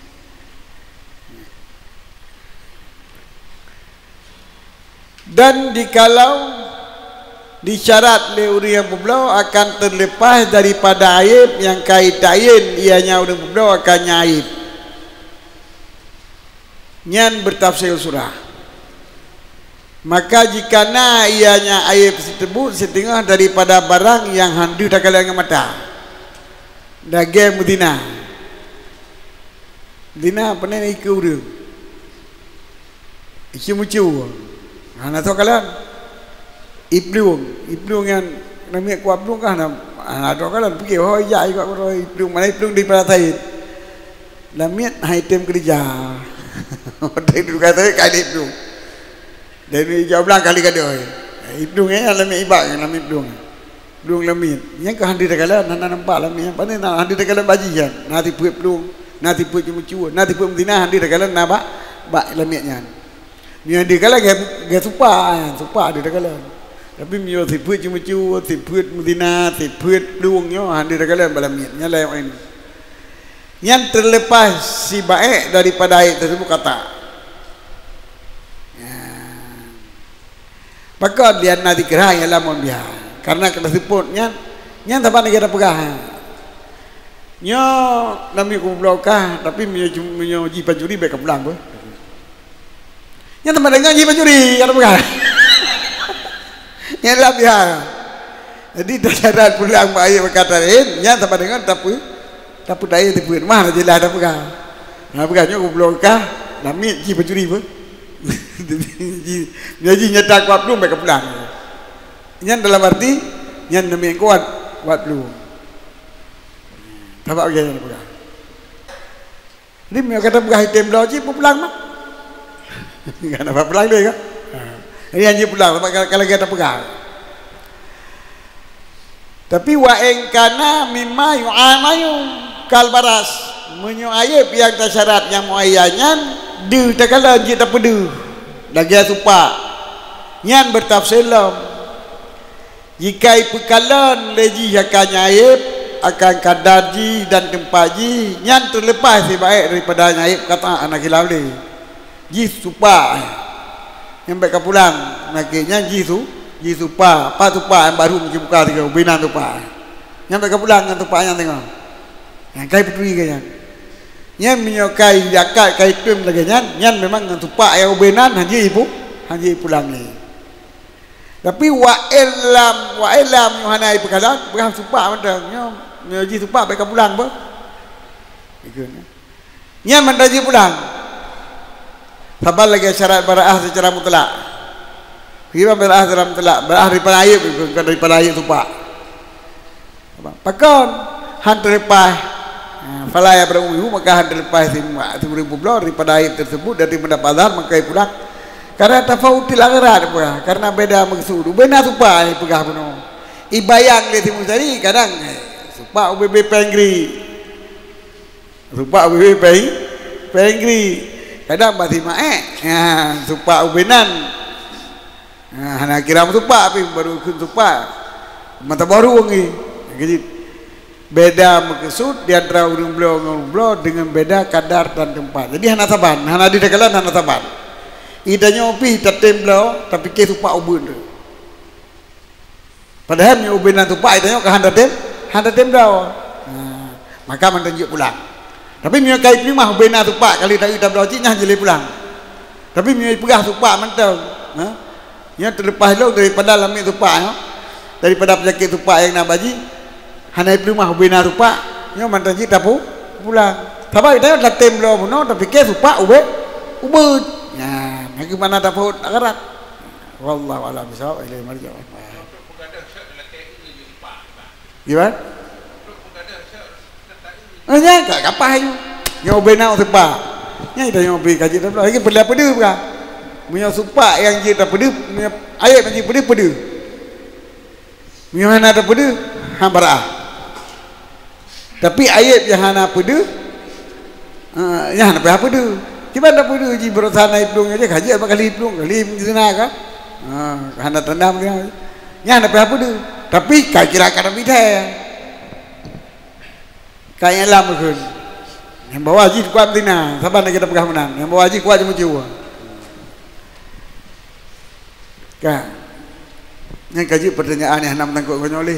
Dan jikalau disyarat lé ureuëng nyang peubloe akan teuleupah daripada aib nyang ka itayin, ianya ureuëng peubloe akan nyan aib, nyan beutafsil surah. Maka jika na ianya aib siteubut siteungoh daripada barang nyang hana deuh takalon ngon mata, lagée meuzina. Zina pane ikeue ureuëng. Icu-mucu. Hana troh kalon. Iplueng. Iplueng nyan namiet kuat plueng kah hana, hana troh kalon. Pike ho ijak ikuat kuro iplueng. Mana iplueng di Palasain. Lamiet hai tem keureuja. Hotel di Palasain ka iplueng. Dan ijak blang kali gadoh. Iplueng nyan lamiet ibak nyan lamiet plueng. Plueng lamiet. Nyang ka hana takalon, hana nampak lamiet. Pane na hana takalon bak jih nyan. Na tipeuet plueng, na tipeuet ceumeucue, na tipeuet meuzina hana takalon na bak, bak lamiet nyan. Nyang takalon gaya, gaya supak nyan, supak hana takalon. Tapi meunyoe sifeuet ceumeucue, sifeuet meuzina, sifeuet plueng nyoe hana takalon bak lamiet. Nyan laén. Nyan teuleupah sibaék daripada ayat tersebut kata. Nyan. Pakon lianna dzikraha ya'lamu biha. Karena kata seupôt nyan, nyan saban lagée tapeugah. Nyoe namiet kupeubloe kah, tapi meunyoe, meunyoe jih pancuri bèk kapulang beuh. Nyan teuma deungon jih pancuri, ka tapeugah. Nyan lam biha. Jadi, tasyarat pulang bak ayat meukatain, nyan saban deungon tape-, tapeudayah teupeuet. Mah jeulaih tapeugah. Nah, peugah nyoe goblok kah, lamiet jih pancuri beuh. Jih, jih nyata kuat plueng bèk kapulang. Nyan dalam arti, nyan namiet kuat, kuat plueng. Tabak lagée nyan peugah. Jadi, meunyoe gata peugah item bloe cit, pulang mah. Kan apa pulang deh, kan? Ha. Jadi, hanjeuet pulang, sabab ka, ka lagée tapeugah. Tapi, wa in kana mimma yu'amanu kal baras. Meunyoe ayeb nyang tasyarat nyang muayyan nyan deuh takalon jeuet tapeudeuh, lagée supak, nyan beutafsir lom. Jika ipeukalon lé jih akan nyan ayeb, akan kadar jih dan teumpat jih, nyan teuleupah sibaék daripada nyan ayeb kata hana khilaf lé. Jih supak, nyan bèk kapulang, nakeuh nyan jih su-, jih supak, pat supak nyang barô meucibuka sigoe, ubé nan supak. Nyan bèk kapulang ngon supak nyan teungoh. Nyan kai peuturi keu nyan. Nyan meunyoe kai zakat, kai tem lagée nyan, nyan memang ngon supak nyang ubé nan, hanjeuet ipu-, hanjeuet ipulang lé. Tapi wa illam, wa illam nyoe hana ipeukalon, peugah supak mantong. Nyoe, nyoe jih supak bèk kapulang beuh. Ikeu nyan. Nyan mantong jih pulang. Saban lagée syarat bara'ah secara mutlak. Kiban bara'ah secara mutlak, bara'ah daripada ayeb, bukan daripada ayeb supak. Pakon han teuleupah? Ah, fala yabra'u minhu, maka hana teuleupah si, si ureuëng peubloe daripada aib tersebut, dari pendapat zahir, maka ia pulang. Karena tafawutil aghrad, peugah, karena beda maksud. Ubena supak nyang peugah bunoe. Ibayang lé si Musari, kadang, eh, supak ubé-bé péng gri. Supak ubé-bé péng, péng gri. Kadang bak si Maek, ya, supak ubé nan. Ha, hana kira meusupak pih, baru kheun supak. Mata baru wangi. Jadi, beda maksud di antara ureuëng bloe ngon ureuëng bloe dengan beda kadar dan tempat. Jadi, hana saban, hana di takalan, hana saban. Itanyoe pih tatem bloe, tapi ke supak ubeuen tu. Padahai meunyoe ubena supak, itanyoe ka hana tem, hana tem bloe. Ha, maka mantong jeuet pulang. Tapi meunyoe kai peuleumah ubena supak, kali ta-, tabloe cit, nyan jeuet lé pulang. Tapi meunyoe peugah supak mantong, ha? Nyoe teuleupah lom daripada lamiet supak nyoe. Daripada penyakit supak nyang na bak jih, hana peuleumah ubena supak, nyoe mantong jih tapu-, pulang. Sabab geutanyoe tatem bloe bunoe, tapike supak ubé, ubeut. Nyan, lagée mana tafawut aghrad. Wallahu a'lam bishawab, ilaihi marji'un. Gimana? Ah, nyan ka kapah nyoe. Nyoe ubena supak. Nyan kita nyoe bri kaji tabloe. Lagi peureulée peudeuh peugah. Meunyoe supak nyang jeuet tapeudeuh, meunyoe ayeb nyang jeuet peudeuh, peudeuh. Meunyoe hana tapeudeuh, ha, bara'ah. Tapi ayeb nyang hana peudeuh, ha, nyan hana payah peudeuh. Kiban tapeudeuh jih, baroesa na iplueng aja, ka jeuet bak kali iplueng, kali zina kan. Ha, hana tanda meunan. Nyan hana payah peudeuh. Tapi ka kira ka tabi thai. Ka nyang lam kheun. Nyang bahwa jih kuat beuzina, saban lagée tapeugah meunan. Nyang bahwa jih kuat jimeucue. Ka. Nyan ka jeuet pertanyaan nyang hana meutangkot ngon nyoe lé.